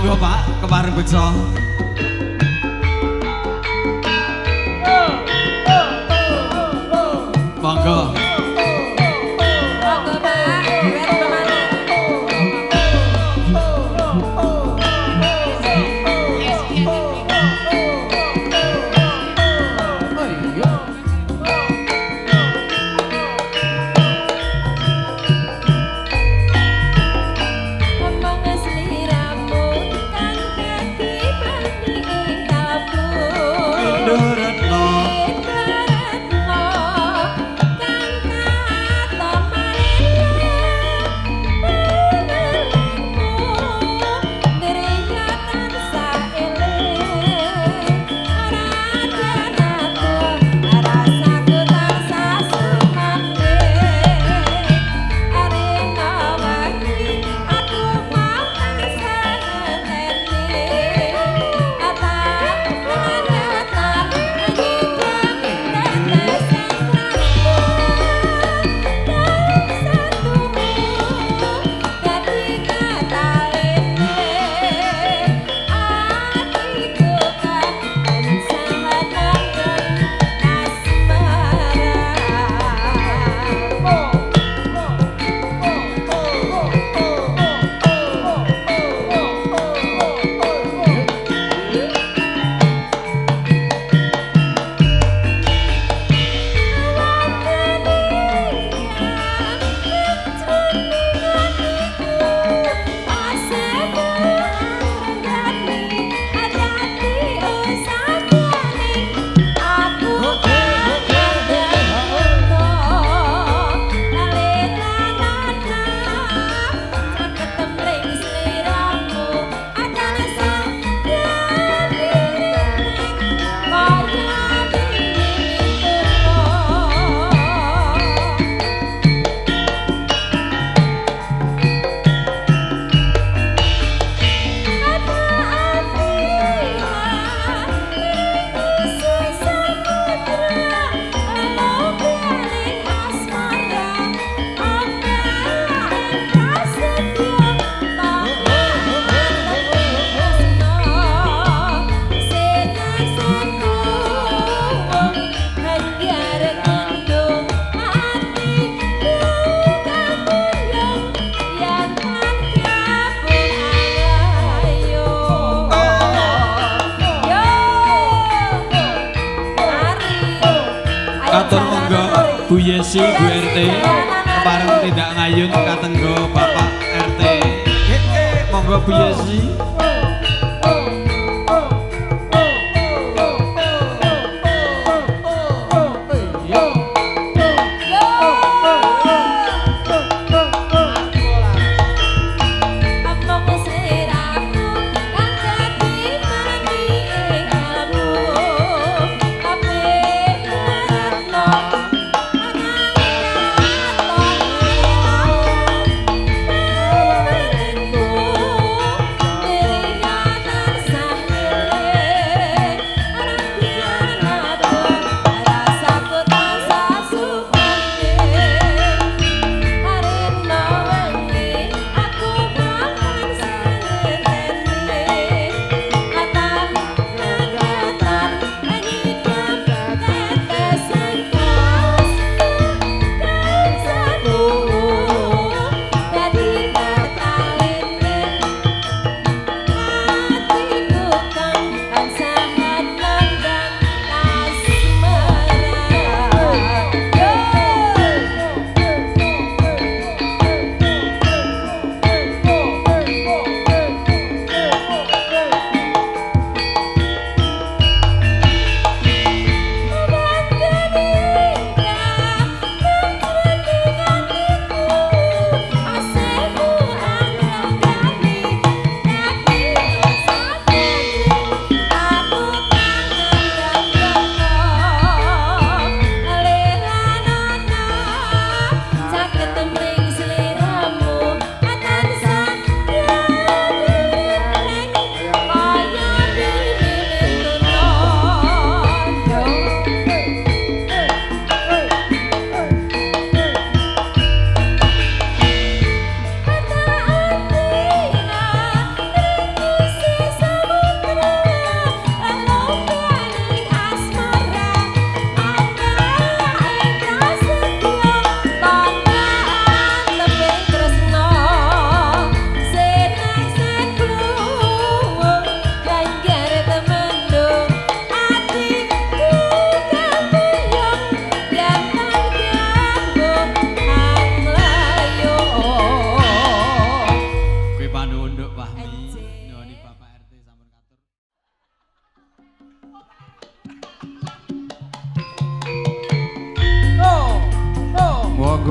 Monggo Pak, kepareng beksa. Monggo. Monggo Pak, duet pemane. Omong sliramu kang dadi mani ing kalbu. Ndurutno Retno kang katon maring ndriya tansah eling ora denatu rasaku tansah sumandhing arena wengi aku mau tansah ngenteni atan lanatan nyidam tetes tresno tansah tumu dadi katalene atiku tansah langgeng asmara. Katur monggo Bu Yesi, Bu RT, kepareng tindak ngayun katenggo Bapak RT. Monggo Bu Yesi. Among sliramu kang dadi mani ing kalbu kabeh retno kang katon marang.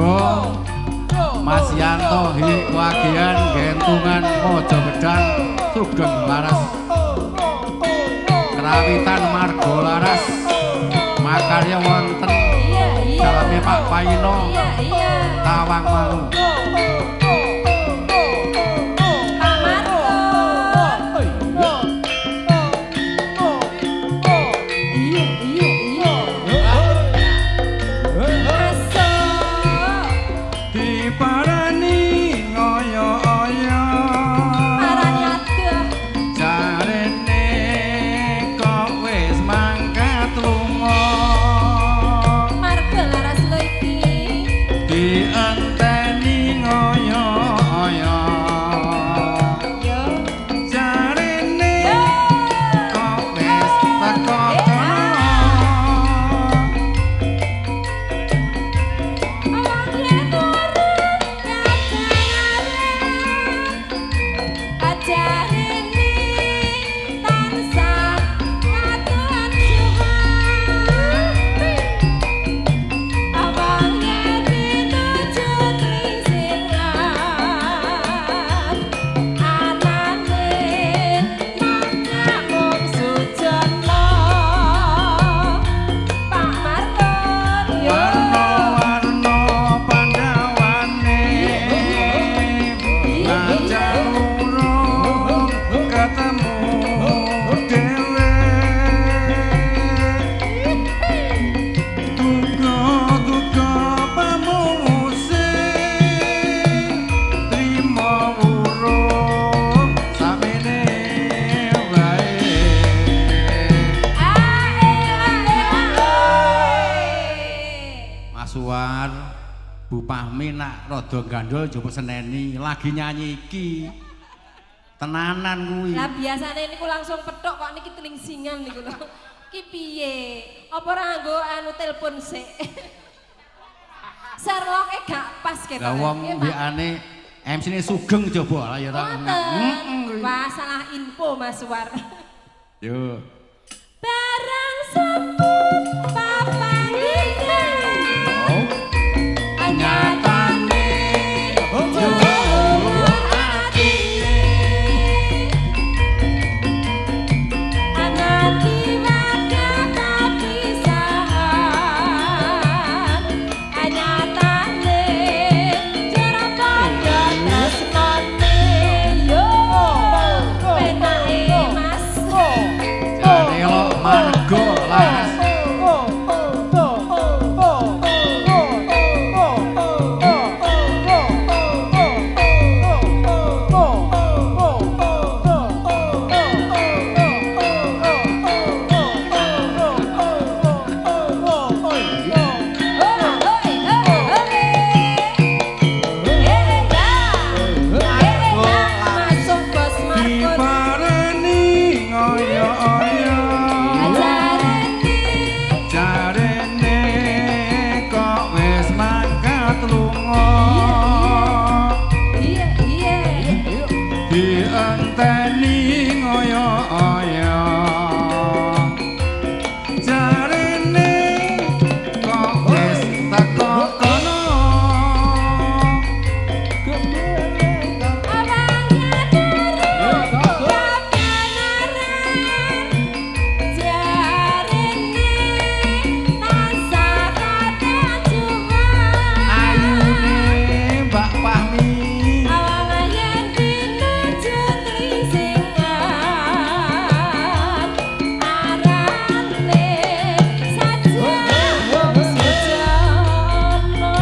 Monggo Mas Yanto Hi Wagian Gentungan Mojo Gedang Sugeng Laras Krawitan Margo Laras makarya wonten Iya, iya. daleme Pak Paino Iya, iya. Tawangmangu. Pak Marco. Iya, iya, iya. Masuk. Diparani ngoyo-oyo. Parani aduh. Jarene kok wis mangkat lunga. Marga laras lo iki. Dienteni ngoyo-oyo. Yo. Jarene Yo. kok wis teko kono. Awang yen ora kabarane. Ajarene tansah katuhan juhan. Awang yen pinuju tringsingan. Anane mangka mung sujana. Pak Marton yo. Warna-warna pandawane najan urung ketemu dhewe. Duga-duga pamuse trima urung samene wae. Ae ae ae. Mas Suwar, Bu Pahmi nak rada gandul njupuk seneni lagi nyanyi iki. Tenanan kuwi. Lah biasane niku langsung petuk kok niki telingsingan niku lho. Ki piye? Apa ora nganggo anu telepon sik? Sherlock-e gak pas ketok. Lah wong Nggih, Pak. WA-ne MC-ne Sugeng coba lah ya ta. Ngoten. Heeh. Wah, salah info Mas Suwar. Yo. Barang sepuh papanggihan. Oh. Nyatane jowo atine. Anati waga kapisahan. Nyatane jero padha tresnane yo. Penake Mas. Jare lo margo laras. Oh, hoi, hoi, hoi. Eh, ya. Eh, ya. Masuk Bos Markun. Diparani ngoyo-oyo. Ajarane Jarene kok wis mangkat lunga. iya iya. Dienteni ngoyo-oyo. Jarene kok wis teko kono. Awang turu kabanaran. Jarene tansah katajuwan. Ayune Mbak Fahmi. Awang yen pinuju tringsingan. Arane saja mung sujana.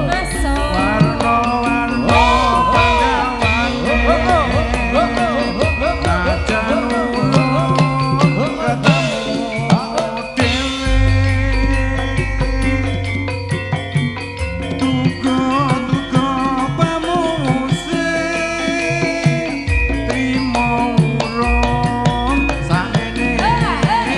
Masuk. Warna-warna pandawane najan urung ketemu dhewe. Duga-duga pamuse trima urung sakmene wae.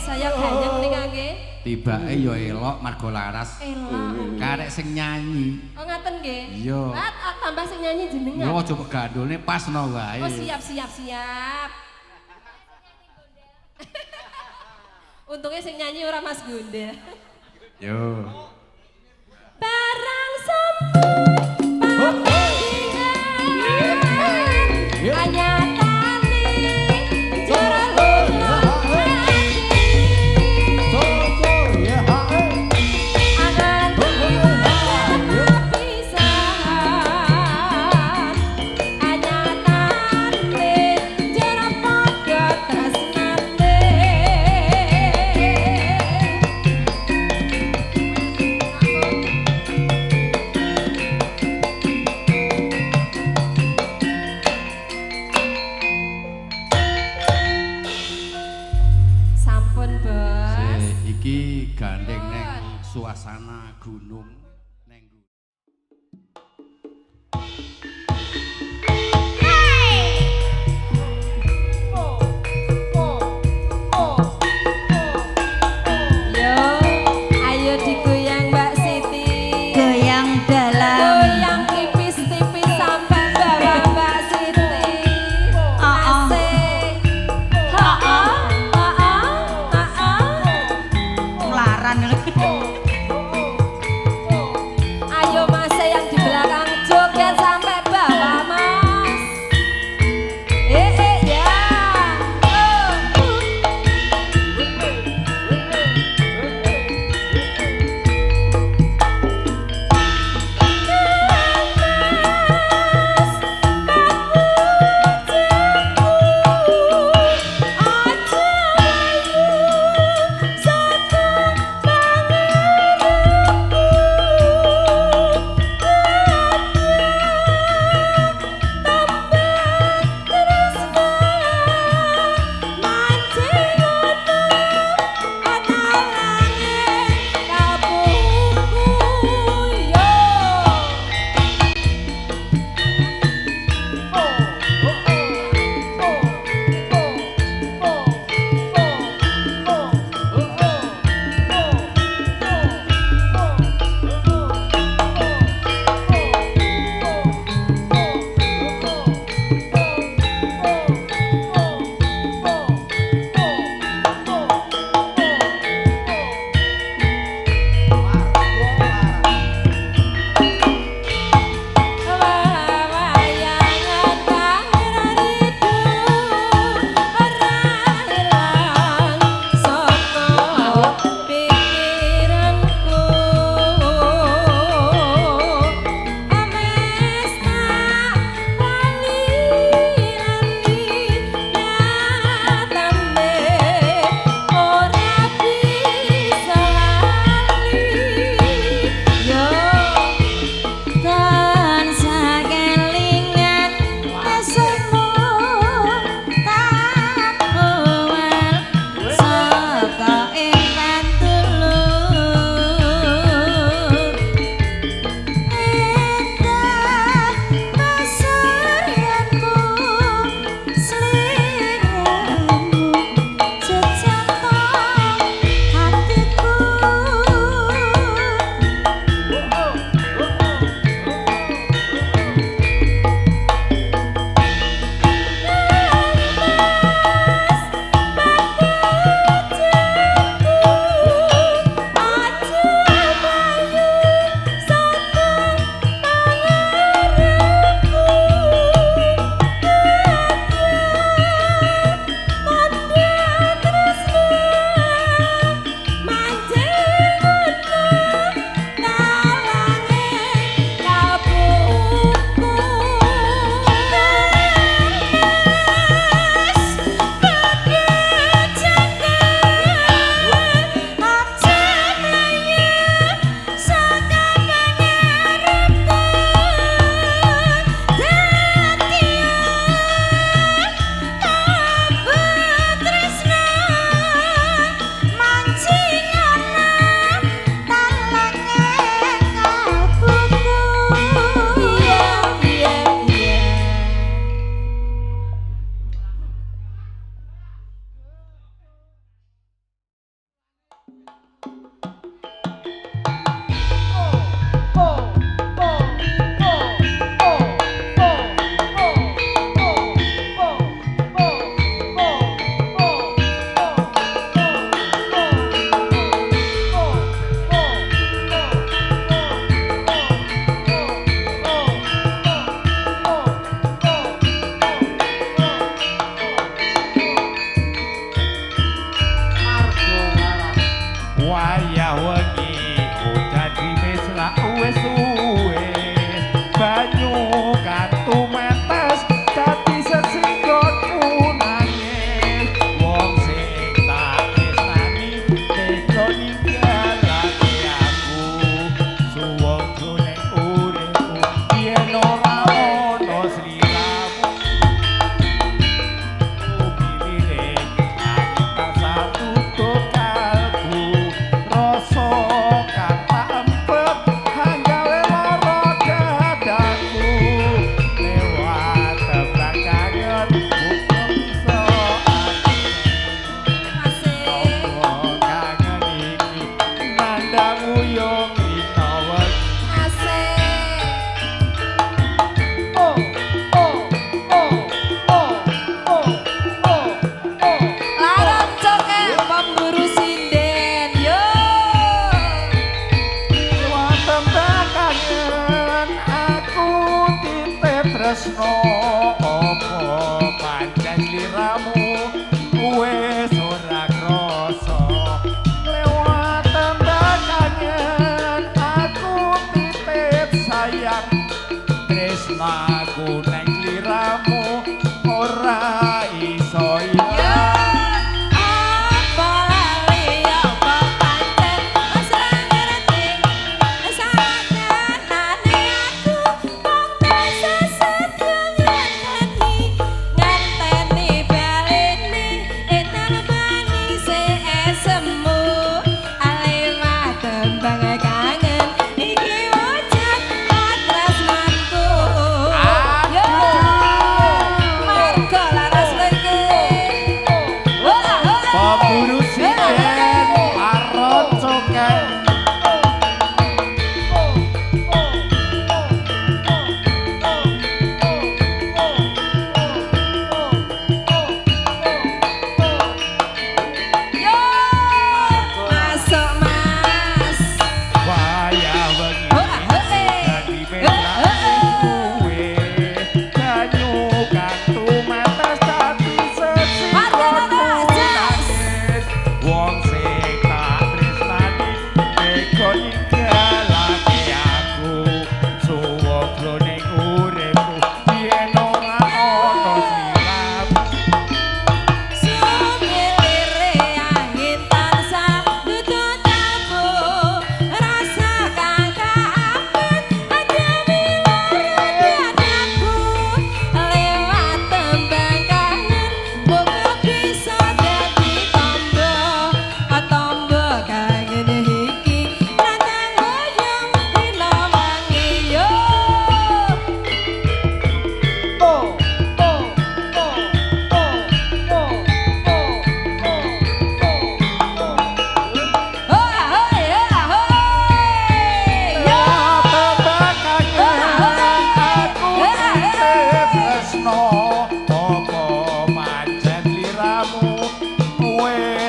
Saya ganyeng nih kangge. Tibake ya elok margo laras. Elok. Karek sing nyanyi. Oh ngaten nggih. Iya. Ah, ah, tambah sing nyanyi jenengan. Yo aja gandulne pas no wae. Oh siap siap siap. Untungnya sing nyanyi ora Mas Gundel. Yo. Barang sampun papandingan anyatane jero loro ati pisahan anyatane jero padha tresnane. Sampun, Bos. Sik, iki gandeng neng suasana gunung neng. Yo, ayo digoyang Mbak Siti. Goyang dalam. Goyang tipis-tipis sampai bawah Mbak Siti. Oh, oh. Asik. Ha ha ha ha. Melaran.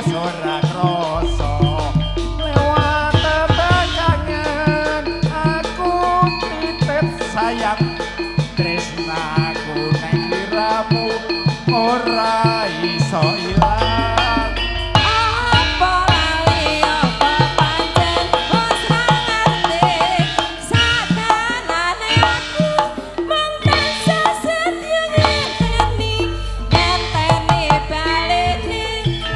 wis ora krasa. Lewat tembang kangen aku titip sayang tresnaku neng liramu ora iso ilang. Apa lali apa pancen wis ra ngerti sadanane aku mung tansah setya ngenteni ngenteni baleni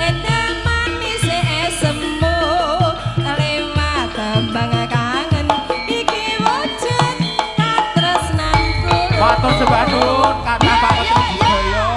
endang manis esemu lewat tembang kangen iki wujud katresnanku. Matur sembah nuwun kathah Pak Menteri Budaya.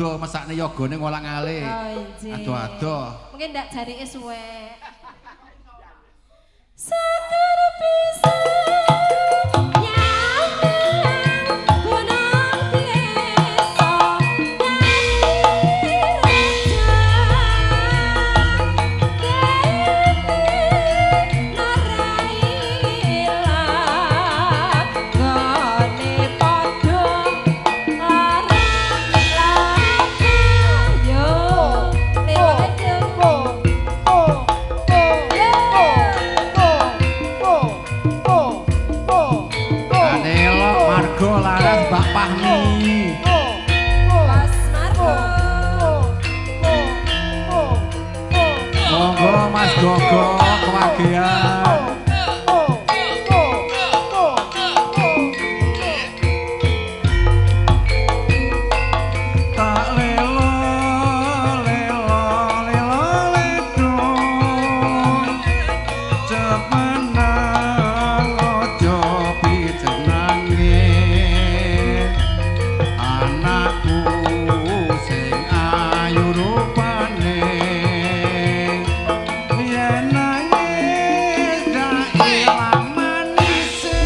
padha mesakne yogane ngolang-aling. Oh, injih. Adoh-adoh. Mungkin ndak jarike suwe. Seger pisan nyamang gunung desa dadi raja dene ora ilang gone padha larang lakang yo lewat Anelok margo laras Mbak Fahmi. Mas Margo. Monggo Mas Gogo kewagean. Tak lelo lelo lelo ledo cepenang ojo pijenange Anakku sing ayu rupane yen nangis dak ilang manise.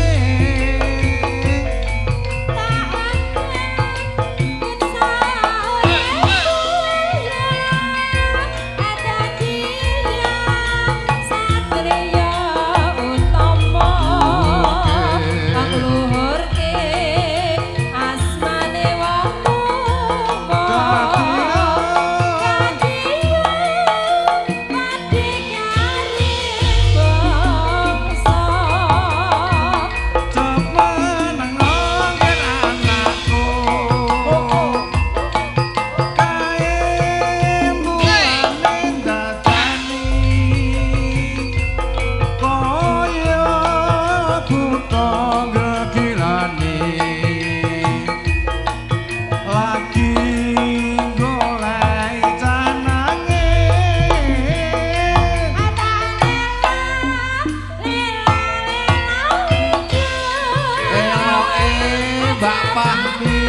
Cepenang nongker anakku kae mulane dadani kaya buta gegilane lagi golek canange. Eloke Mbak Fahmi.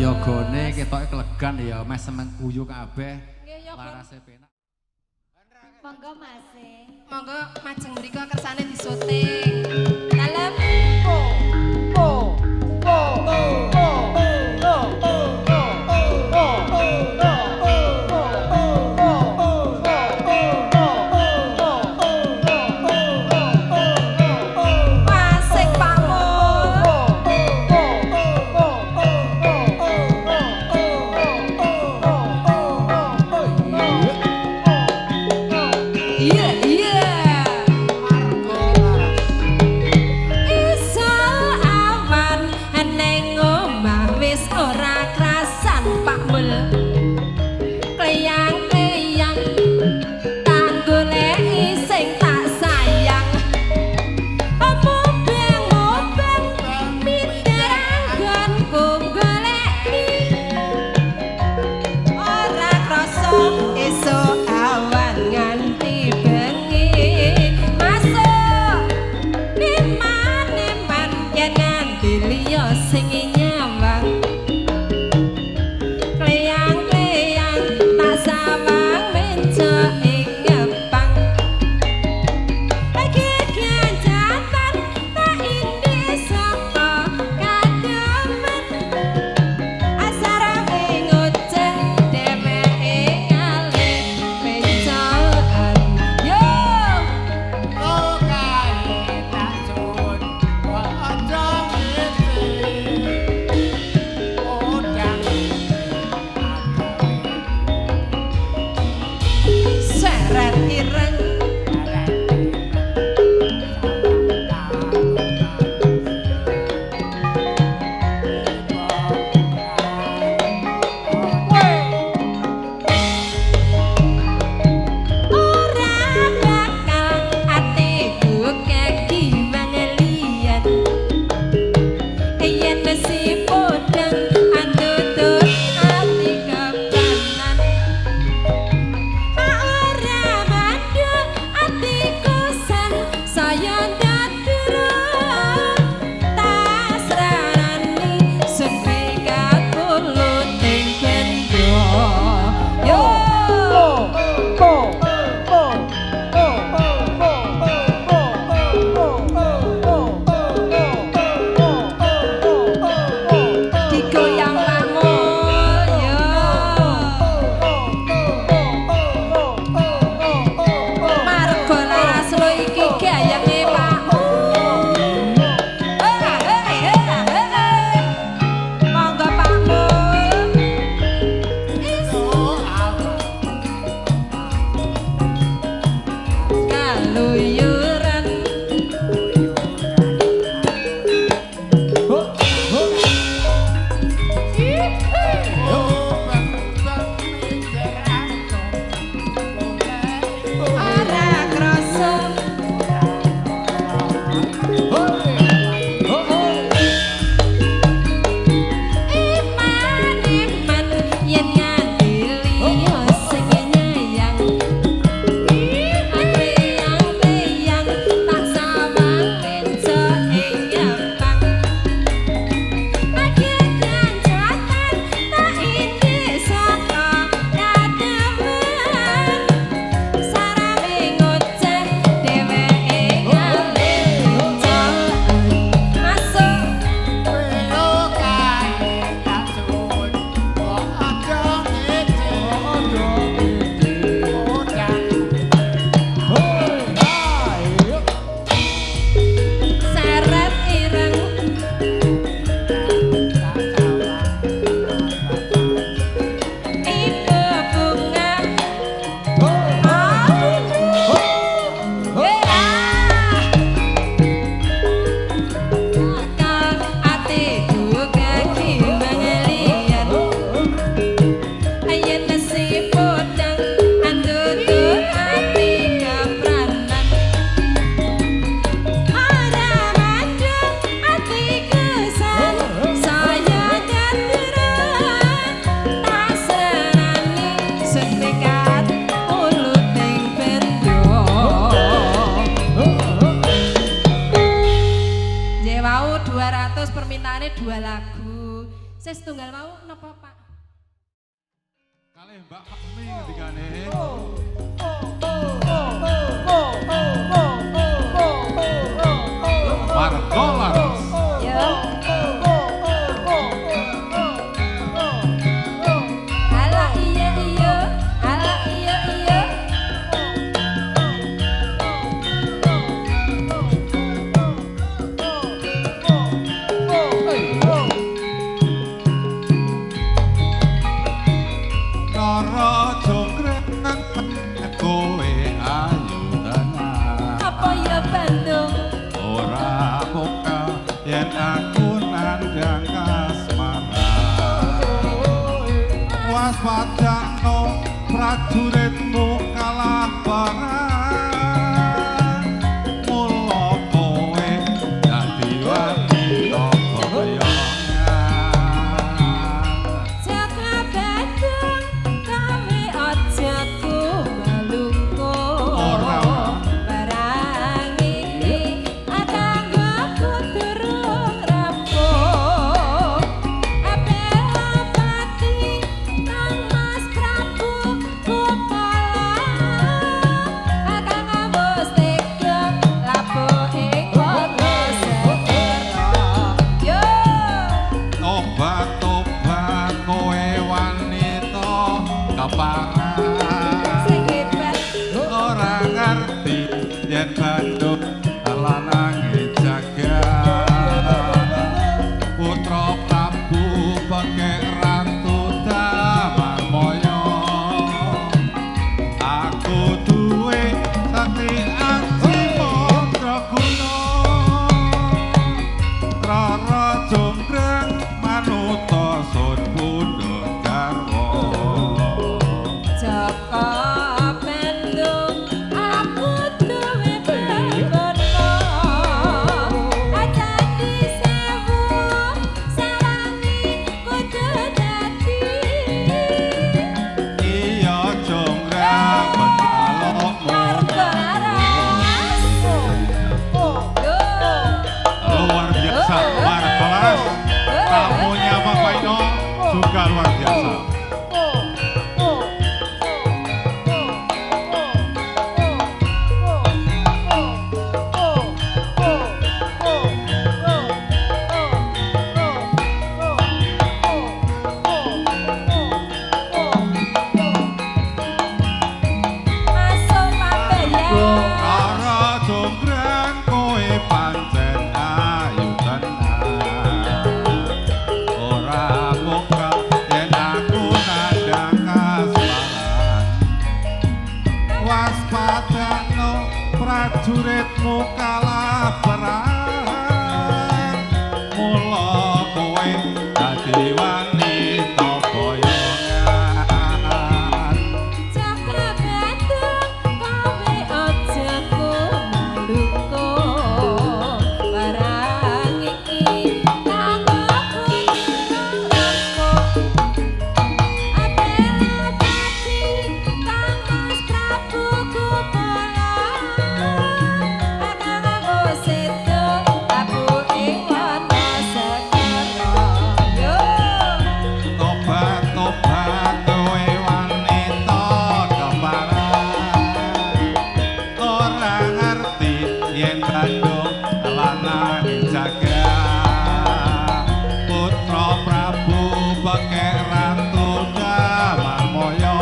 Yogane ketoke kelegan ya meh semeng guyu kabeh. Nggih, yoga. Larase penak. Monggo Mas. Monggo majeng mriku kersane disoting. Dalem. Wasik Pak Mul. Iya, iya. Iso awan neng omah wis ora krasan Pak Mul. Kleyang-kleyang tak goleki sing tak sayang. Mubeng-mubeng miter anggonku goleki. Ora krasa esuk awan nganti bengi. Masuk neman-neman yen nganti liya sing nyawang. Kleyang-kleyang tak sawang menco ing ngepang. Geganjatan tak indi saka kademen. Asarame ngoceh dheweke ngalih pencoan. Yo. nesi podang andutut ati kepanan. Ora mandhu atiku san saya ndadura tasrarani sun pikat puluting bendo. Yo. Digoyang pamul yo. Margo laras lo iki gayange Pakmu. Eh eh eh eh. Monggo Pak Mul. Kaluyuran. Ora krasa. Iman iman yen nganti liya sing nyayang. Peyang-peyang tak sawang lenca ing ngepang. Agedan-jatan tak indi saka kademen. Sarame ngoceh dheweke ngalih becokan. Masuk. Seret ireng ibu bunga. Atiku kaki mangalian. Yen nesi podang andutut ati kepranan. Ora mandhu atiku san saya gandra tasrani sun pikat uluting bendo. Nggih wau 200 permintaane 2 lagu. Ses tunggal mau napa Pak? Kalih Mbak Fahmi ngendikane. Warga Laras. Yo. Ala iya iya, ala iya iya. Cara jongkrengan kowe ayu tenan. Apa ya Bandung? Ora muka yen aku nandang kasmaran. Waspadano prajuritmu kalah perang. Mula kowe dadi wanita goyongan. Jaka Bandung kowe aja kumalungku. Ora. Barang iki kanggo durung rampung. Apel pati Kang Mas Prabu Gopala. Tamunya Pak Paino juga luar biasa. Masuk Pak Bayang. Rara jonggrang kowe pancen ayu tenan. Ora mokal yen aku nandhang kasmaran. Waspadano prajuritmu kalah perang. Mula kowe dadi wanita boyongan. Jaka Bandung kowe aja kumalungko. Barang iki kanggo kuwi. Abela dadi Kang Mas Prabu Kupola. Akang sedo tabu ing wana segara. Yo. Tobat tobat kowe wanita keparan. Ora ngerti yen Bandung lanang jaga. Putra Prabu Pekek Ratu Damarmaya.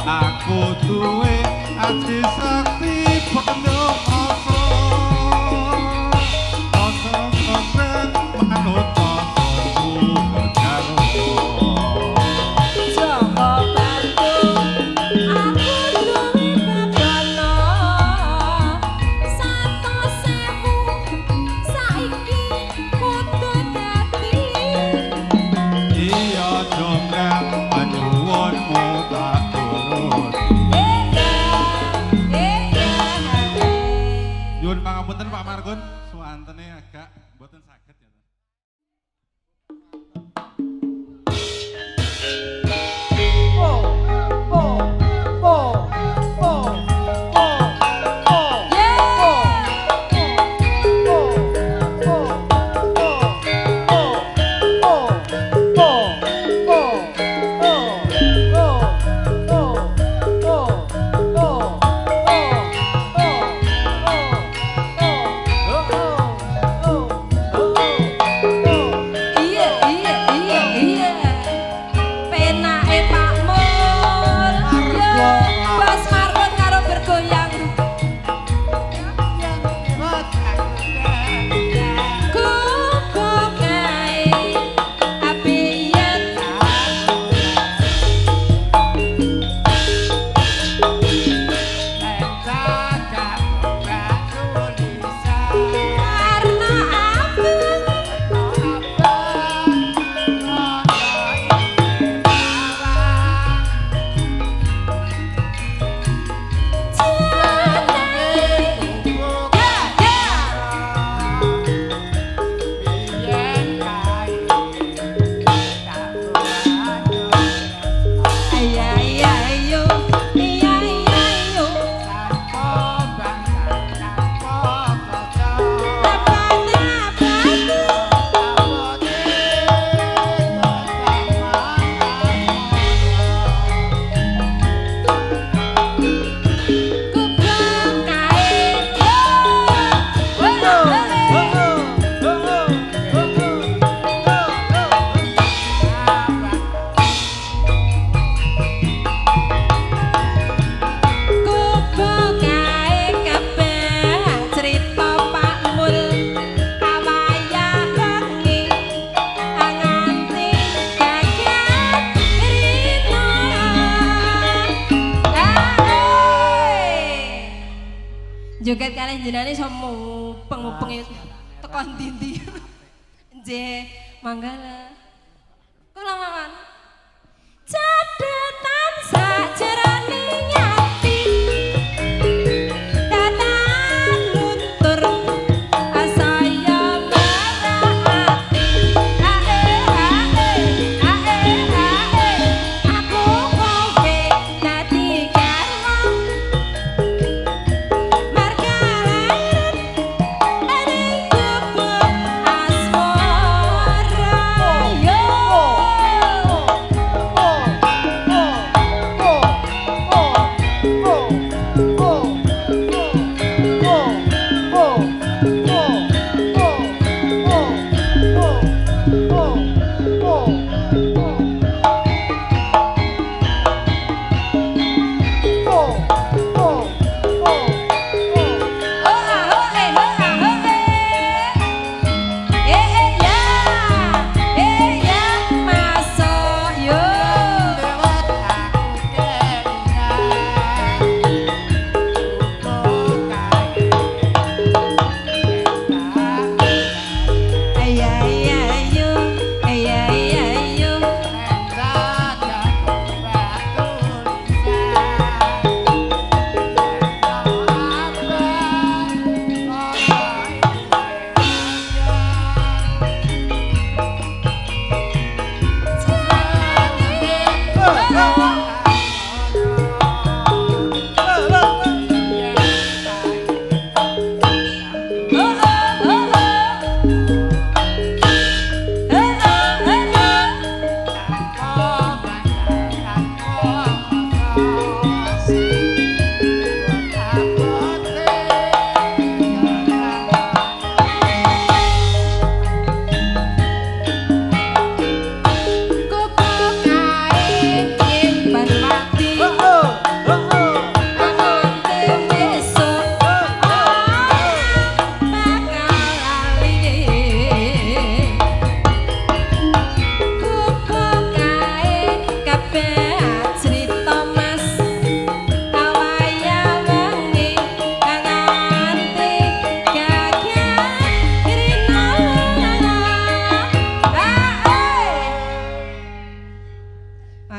Aku duwe aji sakti Bandung asa. Asa keren manut asaku kejarwa. Jaka Bandung aku duwe babono 100.000 saiki kudu dadi. Iya jonggrang panyuwunmu tak turuti. Eh ya Nyuwun pangapunten Pak Margun, suwantene agak mboten saged ya. Iya iya iya iya penake Pak Mul. Yo Bos Margun karo bergoyang. Guguk kae apiyen. Karena abang. Ya ya. Iya iya yo iya iya yo. Apa Guguk kae yo. Guguk kae kabeh crita Pak Mul kawayah wengi nganti kaget rina. Ae. Joget kalih jenengan iso mupeng-mupeng teko ndi-ndi. Nggih, mangga lah. Kula mawon. Catetan sakjroning ati. Datan luntur asaya marah ati. Ae ae ae ae aku kowe dadi garwa. Marga lair ning gubuk asmara.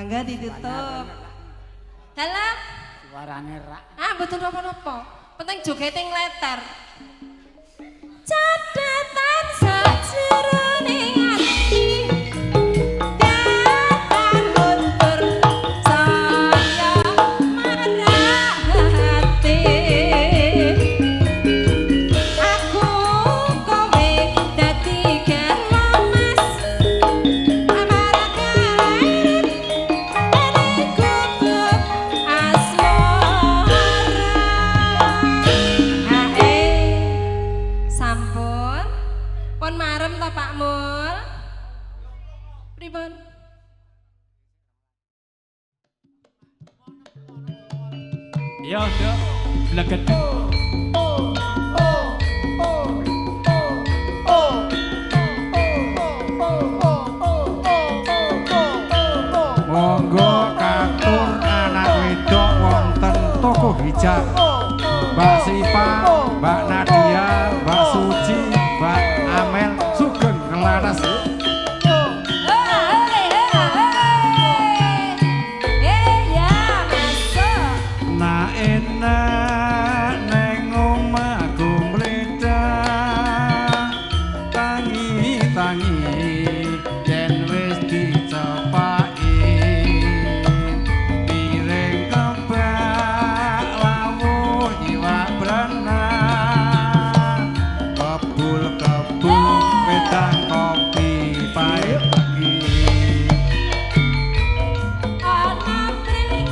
Mangga ditutup. Dalam Suarane rak. Ah, mboten napa-napa. Penting jogete ngleter. Catatan sajroning ati. Datan mundur saya marahati. Aku kowe dadi garwa mas. Amarah ene gubuk asmara. Ae. Sampun. Pun marem ta Pak Mul? Pripun? Yo, Nduk. Bleged. Monggo katur anak wedok wonten toko hijab. Mbak Sipa, Mbak Nadia, Mbak Suci, Mbak Amel sugeng nglaras. Ya, masuk. Nah enak neng omahku mledak. Tangi tangi yen wis dicepaki. Piring kebak lawuh iwak berenang. Kebul-kebul wedang kopi pahit legi. Ana pring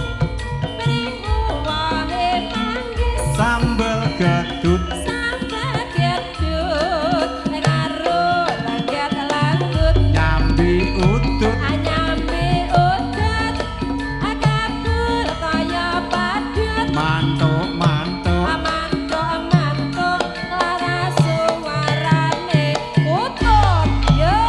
pringmu wae manggis. Sambel gedut Sambel gedut karo langgat-langgut. Nyambi udut Anyambe udut kabul kaya padut. Mantuk-mantuk Mantuk-mantuk lara suarane utut. Yo.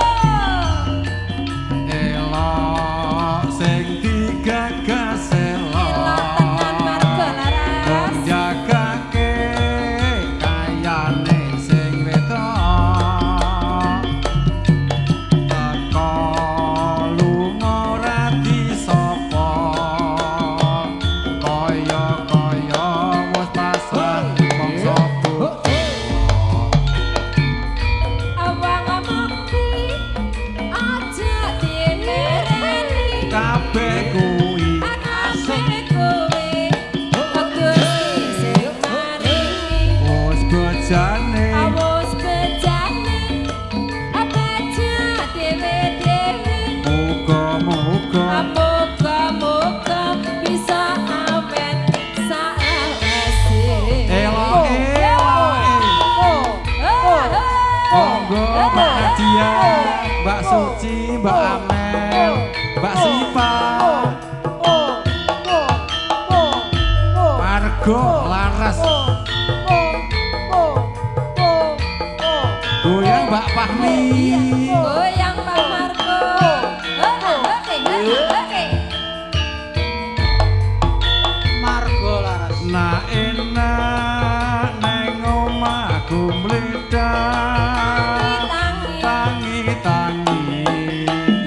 Elok sing digagas Elok elok tenan marga laras. Wong jagake kayane sing wedok. Teko lunga ora disapa. Kaya-kaya wis pasrah mangsa buta. Awang mukti aja dilereni. Kabeh kuwi Kabeh kowe Gusti sing maringi. Wis bejane Awos bejane aja dhewe-dhewe. Muga-muga Muga-muga bisa awet salawase. Elok elok. Monggo Mbak Nadia, Mbak Suci, Mbak Amel, Mbak Sipa. Margo Laras. Goyang Mbak Fahmi. Goyang Pak Margo. Oke, oke. Margo Laras. Nah enak neng omahku mledak. Tangi. Tangi tangi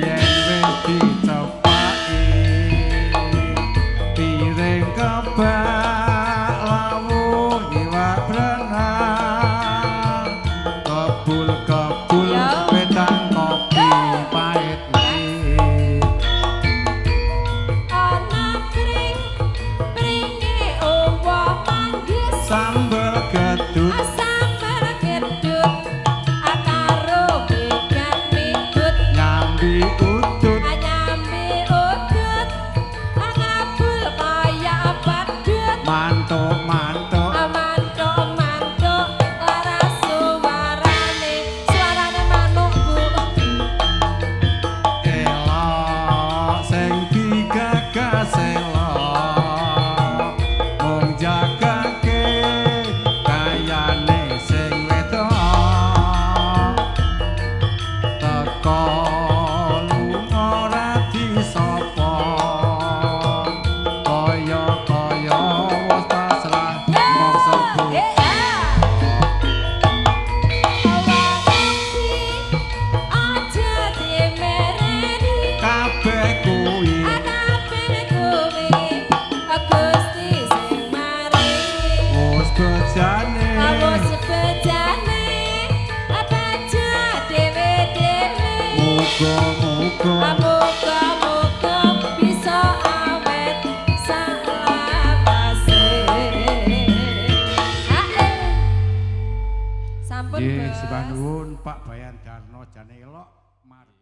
yen wis dicepaki. Piring kebak lawuh iwak berenang. Kebul-kebul Ya. wedang kopi pahit iki. Ana pring pringe owa manggis. Sambel gedut Sambel gedut karo began migut. Muga-muga Muga-muga bisa awet salawase. Ae. Sampun, Nggih, Bos. sembah nuwun Pak Bayan Darno jane elok marga.